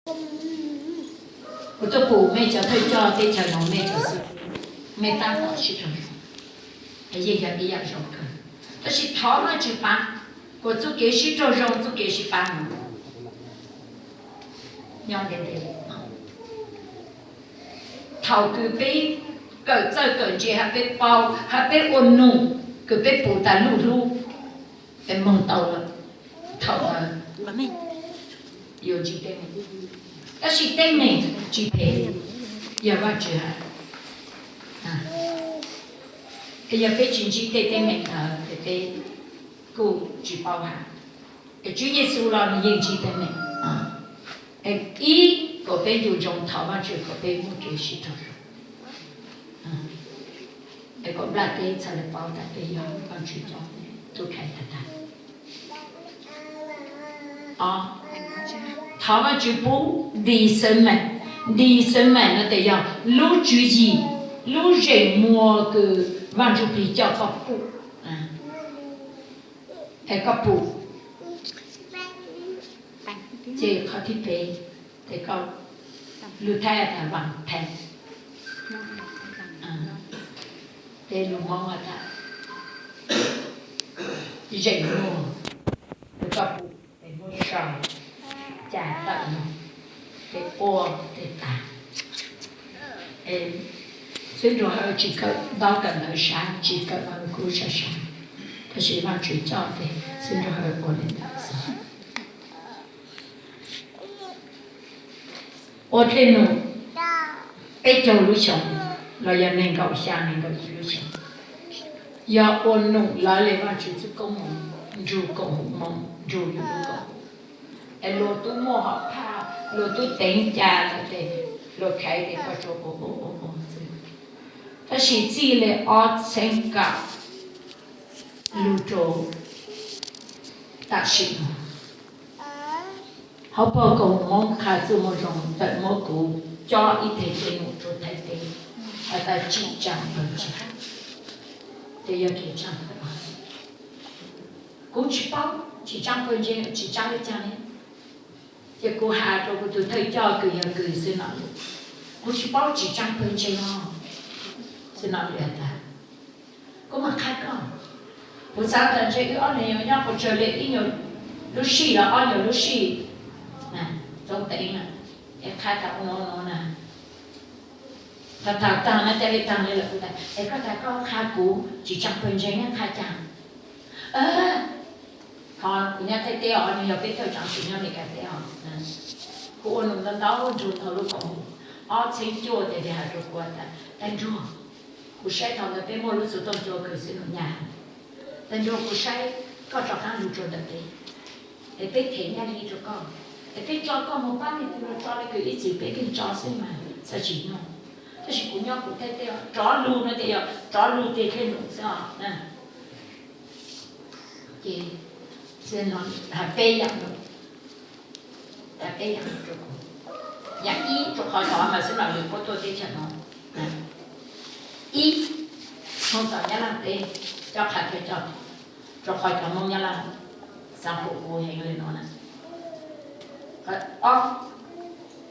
Kuv tuaj pum mej cov thawj coj teb chaws no, mej cov xib, mej tab tom sib raug zoo, yeej yog ib yam zoo kawg. Tab sis thov Vajtswv pab, kuas txuj kev sib raug zoo, txuj kev sib pab no nyob ntev ntev. Thaum kws peb kawm txawj kawm ntse, hab peb paub, hab peb ua num, kws peb pum tas luj hlub, peb moog tau lawm, thaum ntawd yuav ntsib teeb meem. Tab sis teeb meem tsis phem, yog Vajtswv hab. Es yog peb tsis ntsib tej teeb meem ntawd ces peb kuj tsis paub hab. Es Tswv Yexus los nws yeej ntsib teeb meem. Es ib, kom peb nco ntsoov thov Vajtswv kom peb muaj kev sib raug zoo. Es kom nplaj teb txhaj le paub tas peb yog Vajtswv cov tub khaiv tag tag. Thov Vajtswv pub discernment. Discernment no tes yog lub tswv yim, lub zeem muag kws Vaj Ntsujplig coj koj pum. Es koj pum. Ces qhov thib peb, tes koj lug thaij tas vam phem. Tes lug Moob tas zeem muag, koj pum tes muab sau, cas tawm mus, tes quaj tes tas. Xib Nraug Hawj tsis kawm ntaub kawm ntawv sab, tsis kawm Vajluskub sab sab, tab sis Vajtswv coj tes Xib Nraug Hawj ua le ntawd xwb. Ua dlej num peb caug lub xyoo los yog nees nkaum xya nees nkaum yim lub xyoo, yog ua num lawv le Vajtswv txuj koob moov nrug koom haum Moob, nrug yus lub koom haum. Es luag tub muaj hom phaj, luag tub teev cas lawm tes luag khaiv tes koj tsuas ua ua ua ua xwb. Tab sis txij li ob txheeb kaum lug rau tam sim no, hauv paus koom haum Moob qha txuj moo zoo tawm muab kuv cob ib teg dlej num rua Thaib teb, has tas tsim tsaam pawg ntseeg. Ces yog kev tsaam pawg, kuv tsis paub tsim tsaam pawg ntseeg tsim tsaam le caag ne. Ces kuv has rau kuv tug thawj coj kws yog kws Xwb Nom Lwm, kuv tsis paub tsim tsaam pawg ntseeg os. Xwb Nom Lwm has tas, kuv mam qha koj. Kuv xaav tas ntshe wb ob leeg yuav nyob pes tsawg le ib nyuag lub sij los ob nyuag lub sij, txoov teev, es qha tas ua no no na. Thaum thaum taag na ca le taag le lawm kuv tas, es koj tas koj qha kuv tsim tsaam pawg ntseeg qha caag? Ho kuv nyob Thaib teb os, nwg yog peb thawj tsaav tsim nyob Amelikas teb os. Kuv ua num ntau ntau nrug thaum lub koom haum, ob txheeb cuaj tes nws has rua kuv tas, Thaib Nruag, kuv saib thaum ntawd peb muaj lub xuv tooj cua kws Xwb Nom Nyaj, Thaib Nruag kuv saib koj rov qaab lug rua ntawm peb, es peb them nyaj li rua koj, es peb tso koj moog pab leej twg los tso le kws ib txwm peb pheej tso xwb mas txhaj tsis nyuaj. Tab sis kuv nyob kuv Thaib teb os, rov lug no tes yog rov lug tes dlej num xwb os. Ces has peb yaam lug, has peb yaam lug rua kuv. Yaam ib, rua qhov cov mas Xwb Nom Lwm puab tuaj teb chaws no. Ib, moog tom Nyab Laaj teb, cob qha cob coj, rua qhov cov Moob Nyab Laaj xaav pum kuv heev le no na. Ob,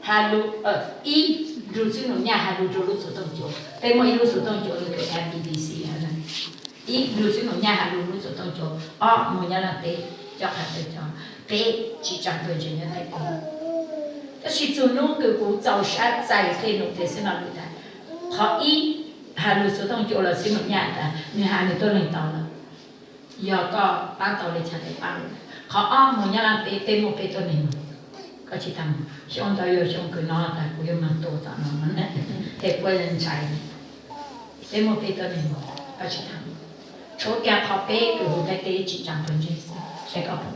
has lug, ib, nrug Xwb Nom Nyaj has lug rua lub xuv tooj cua. Peb muaj ib lub xuv tooj cua le kws F B B C hab. Ib, nrug Xwb Nom Nyaj has lug lub xuv tooj cua. Ob, moog Nyab Laaj teb, cob qha cob coj. Peb, tsim tsaam pawg ntseeg nyob Thaib teb. Tab sis txug nub kws kuv txaus sab txais dlej num tes Xwb Nom Lwm tas, qhov ib, has lug xuv tooj cua los Xwb Nom Nyaj tas nwg has nwg tuab neeg tau lawm, yog koj paab tau le caag tes paab le ntawd. Qhov ob, moog Nyab Laaj teb, peb muaj peb tuab neeg moog, koj tsis tas moog. Xyoo ntawd yog xyoo kws no tas kuv yuav moog tua tom no, tes puab ntshai, peb muaj peb tuab neeg moog, koj tsis tas moog. Tshuav kag qhov peb kws huv Thaib teb tsim tsaam pawg ntseeg xwb, saib koj pum.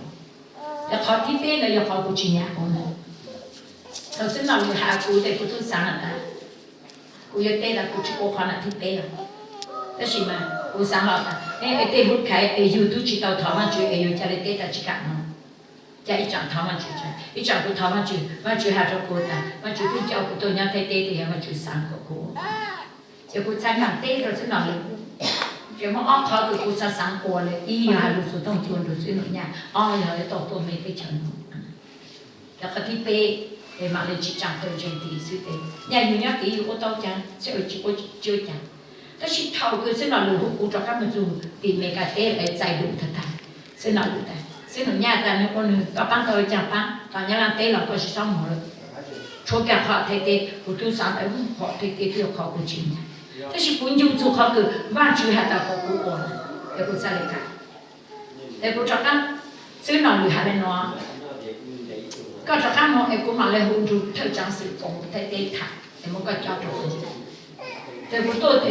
Yog qhov thib peb ntawd yog qhov kuv tsis nyam ua ntawd. Thaum Xwb Nom Lwm has kuv tes kuv tub xaav has tas kuv yuav teb tas kuv tsis ua qhov nam thib peb os. Tab sis mas kuv xaav los tas es tej lub khaiv es yug tub tsis tau thov Vaajtswv es yuav ca le teb tas tsis kam no. Ca ib tsaam thov Vaajtswv, ib tsaam kuv thov Vaajtswv, Vaajtswv has rua kuv tas Vaajtswv pheej coj kuv tuaj nyob Thaib teb tes yog Vaajtswv xaav kom kuv ua. Ces kuv txhad kaam teb rua Xwb Nom Lwm. Ces muaj ob qhov kws kuv txhad xaav ua le, ib yog has lug xuv tooj cua nrug Xwb Nom Nyaj, ob yog tau tuaj me teb chaws no. Yog qhov thib peb, Es mam li tsis tsaa pawg ntseeg tim xwb tes nyaj yug nyob tid yug ua tau caag, tsis ua caag. Tab sis thaum kws xwb no lwm hu kuv rov qaab moog txug tim Meskas teb lawv txais lug tag tag, xwb no lwm tas xwb nws nyaj tas nwg ua nwg, koj paab tau caag paab, tau Nyab Laaj teb los koj tsis xob moog lawm. Tshuav kaag qhov Thaib teb kuv tub xaav tas qhov Thaib teb twb yog qhov kuv tsis nyaj, tab sis kuv ncu txug qhov kws Vaajtswv has tas kom kuv ua, es kuv txhaj le kawm. Es kuv rov qaab, xwb no lwm has le nuav, koj rov qaab moog es kuv mam le hu nrug thawj tsaav xwm koom Thaib teb tham es muab koj cob rua kuv. Tes kuv tuaj,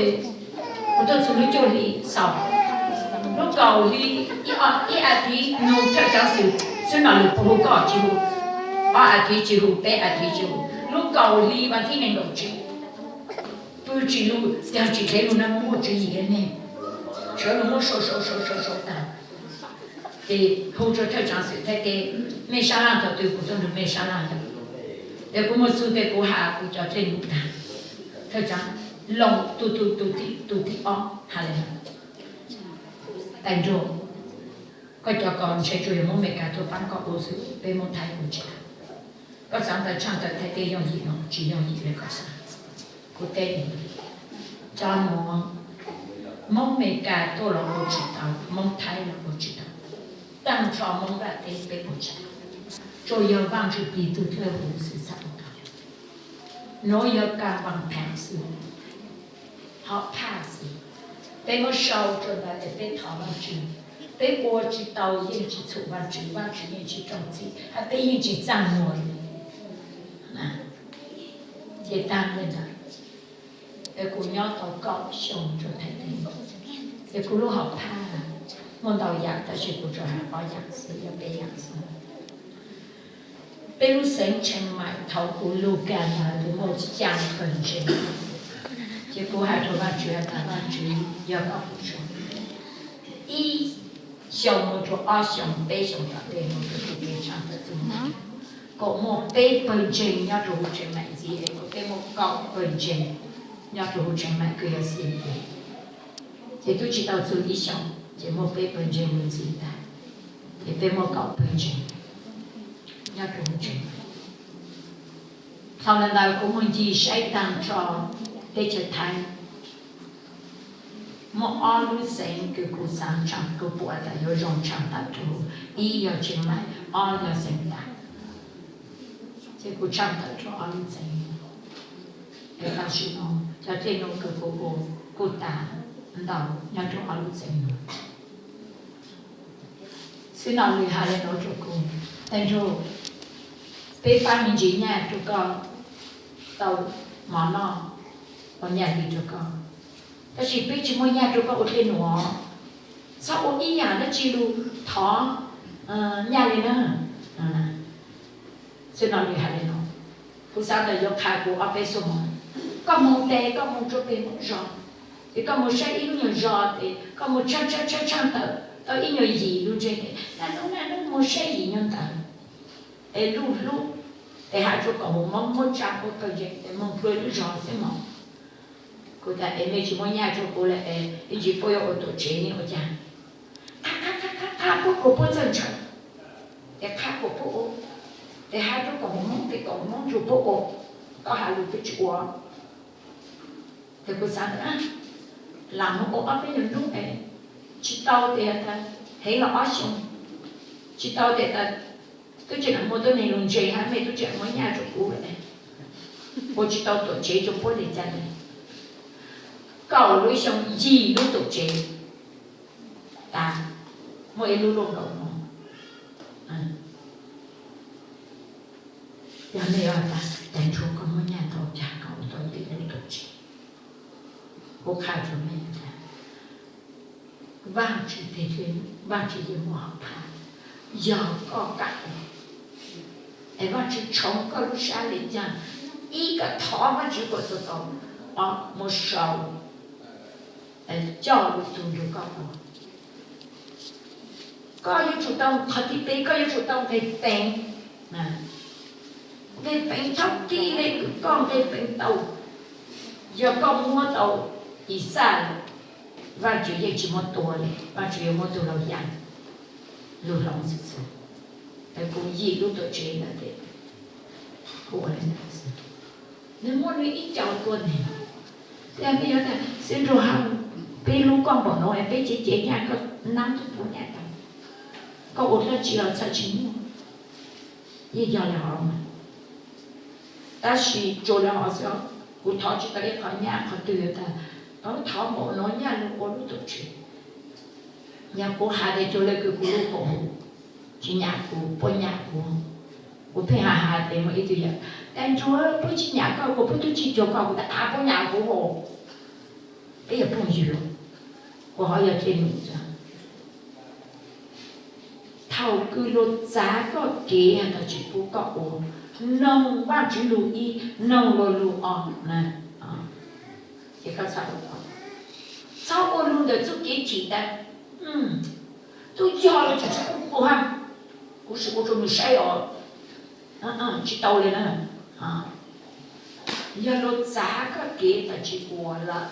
kuv tuaj txug lub cuaj hli xaus, lub kaum hli, ib a tiv nug thawj tsaav xwm, xwb no lwm puas hu koj tsis hu, ob a tiv tsis hu, peb a tiv tsis hu, lub kaum hli vas thib neeg nkaum tsib, pw tsis lug, tag tsis dheev lug na, muaj tswv yim le neeg, sawv lug muab sau sau sau sau sau tag. Ces hu rua thawj tsaav xwm Thaib teb, mej sab laj thaum twg kuv tuaj nrug mej sab laj yog. Tes kuv moog txug tes kuv has kuv cov dlej num tag, thawj tsaav Loos tus, tus thib ob has le, Tais Nruag, koj cov ko ntshe tsuas yog Moob Meskas tuaj paab koj ua xwb, peb Moob Thaib ua tsis tau. Koj xaav tas tshaaj tawm Thaib teb yooj yim no tsis yooj yim le koj xaav. Kuv teb, cov nuav Moob Meskas tuaj los ua tsis tau, Moob Thaib los ua tsis tau, taag nrho Moob Vaj teb peb ua tsis tau, tsuas yog Vaajtswv tig tug dlawb huv xwb txhaj ua tau. Nuav yog kaaj vaaj pheej xwb, hom phaj xwb. Peb muab sau rua ntawd es peb thov Vaajtswv. Peb ua tsis tau yeej tsis txhum Vaajtswv, Vaajtswv yeej tsis raug txim, hab peb yeej tsis txaaj muag. Ces taag le ntawd, es kuv nyob tau kaum xyoo rua Thaib teb, es kuv lub hom phaj muaj ntau yaam tab sis kuv tsuas has ob yaam xwb, yog peb yaam xwb. Peb lub xeev Tsheej Maim thaum kuv lug kag ntawd kuv muaj xyaa pawg ntseeg, ces kuv has rua Vaajtswv has tas Vaajtswv, yog koj kuv suav ib xyoo mus rua ob xyoo peb xyoo tom ntej mus rua kuv tshaaj tawm txug, kom muaj peb pawg ntseeg nyob rua huv Tsheej Maim ntxiv es kom peb muaj kaum pawg ntseeg nyob rua huv Tsheej Maim kws yog xi es. Ces tub tsis tau txug ib xyoo ces muaj peb pawg ntseeg mus ntxiv tag, ces peb muaj kaum pawg ntseeg nyob rua huv Tsheej Maim. Thaum le ntawd kuv mus ncig saib taag nrho teb chaws Thaib, muaj ob lub xeev kws kuv xaav tshaaj, kuv pum tas yuav zoo tshaaj tawm rua, ib yog Tsheej Maim, ob yog xeev Thaib. Ces kuv tshaaj tawm rua ob lub xeev. Es tam sim no cov dlej num kws kuv ua kuj tas ntau nyob rua ob lub xeev no. Xwb no lwm has le nuav rua kuv, Tais Nruag, peb paab me ntsis nyaj rua koj tau mov noj, ua nyaj li rua koj, tab sis peb tsis muaj nyaj rua koj ua dlej num. Txhob ua ib yaam dlaab tsi lug thov nyaj le na. Xwb no lwm has le nuav, kuv xaav tas yuav qha kuv ob peb xuab moos. Koj moog tes koj moog rua peg Moob zog, ces koj moog saib ib lub nyuag zog tes koj moog tshaaj tshaaj tshaaj tshaaj tawm tau ib nyuag yim lug ntseeg tes naj nub naj nub moog saib yim nyuag ntawd, es lug hlub, tes has rua kom mus Moob muab tsaa ua pawg ntseeg tes moog plua lub zog xwb moog. Kuv tas es mej tsis muab nyaj rua kuv le es ib ntsis puab yuav ua tuam tsev ne ua caag? Qha qha qha qha puab kuas puab txawj ntshaw, es qha kuas puab ua, es has rua kom mus Moob tes kom mus Moob nrug puab ua, koj has lug peb tsis ua. Tes kuv xaav tas lam moog ua ob peb nyuag nub es tsis tau tes tas heev los ob xyoo, tsis tau tes tas tub tseem muaj tuab neeg lug ntseeg hab mej tub tseem muab nyaj rua kuv, ua tsis tau tuam tsev rua puab le caag le. Kaum lub xyoo yim lub tuam tsev tas, muaj ib lub luaj nkaus no. Yog mej has tas Tais Nruag koj muab nyaj tau caag koj ua tau yim lub tuam tsev? Kuv qha rua mej tas Vaajtswv teg le, Vaajtswv yeej muaj hom phaj, yog koj kam ua, es Vaajtswv tshoov koj lub sab le caag, ib koj thov Vaajtswv kuas txug tau, ob muab sau coj lug tug nrug koj ua. Koj yuav tsum tau, qhov thib peb koj yuav tsum tau nqe peev. Nqe peev thaub kib le kws koj nqe peev tau, yog koj muab tau Ixaj, Vaajtswv yeej tsis muab tua le, Vaajtswv yuav muab tug laug yaam lug hloov xwb xwb. Kuv yim lub tuam tsev ntawd tes Nws muaj nws ib co tuaj nws, peb yuav tas xib nrug hab, peb lub koj npaum no peb cev cev nyaj koj nab tub puv nyaj tau, koj ua dlaab tsi los txhaj tsis muaj. Yeej yog le hov mas, tab sis tsuas le hov xwb, kuv thov tsis tau ib qho nyaj qhov twg tas thov npaum no nyaj lug ua lub tuam tsev. Yog kuv has tas cuag le kws kuv lub koom haum tsis nyam kuv, puab nyam kuv, kuv pheej has has tes muaj ib tug yawm tas ntsuag puab tsis nyam koj, kuv puab tub tsis cuag koj, kuv tas ab puab nyam kuv hos. Peb yog phooj ywg, kuv hov yog cej num. Thaum kws luag txav koj kev has tas tsis pub koj ua, noog Vaajtswv lug ib, noog luag lug ob na, es koj txhob ua, txhob ua lug ntawm txuj kev chim tas tub yog los tsis pub ua, kuv sim ua rua nws saib os, tsis tau le na. Yog luag txav koj kev tas tsis ua lawm,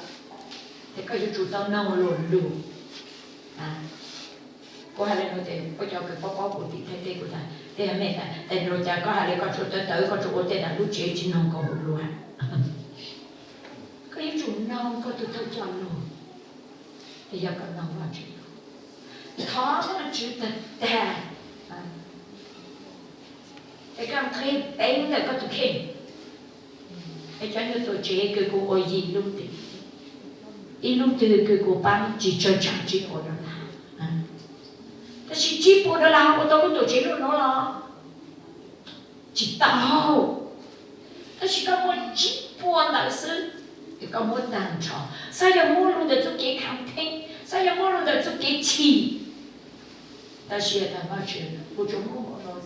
tes koj yuav tsum tau noog luag lug. Kuv has le nuav tes puab cov kws paub paub kuv tim Thaib teb kuv tas, tej mej tas tes luag cas koj has le koj tsuas tawv tawv koj tsuas ua tej nram lub tsev tsis noog koom haum lug. Koj yuav tsum noog koj tug thawj coj lug, es yog koj noog Vaajtswv, thov Vaajtswv tag tag, es koj nqhis peev ntawm koj tug kheej. Es cov nyuag tuam tsev kws kuv ua yim lub tim, ib lub twg kws kuv paab tsis tsawg tsaam tsis ua rua na. Tab sis tsib puas dollar ua tau lub tuam tsev lub nuav los? Tsis tau. Tab sis koj muaj tsib puas ntawd xwb, es koj muab tag nrho, xav yog muab lug ntawm txuj kev khav theeb, xav yog muab lug ntawm txuj kev chim, tab sis tas Vaajtswv, kuv tsuas muab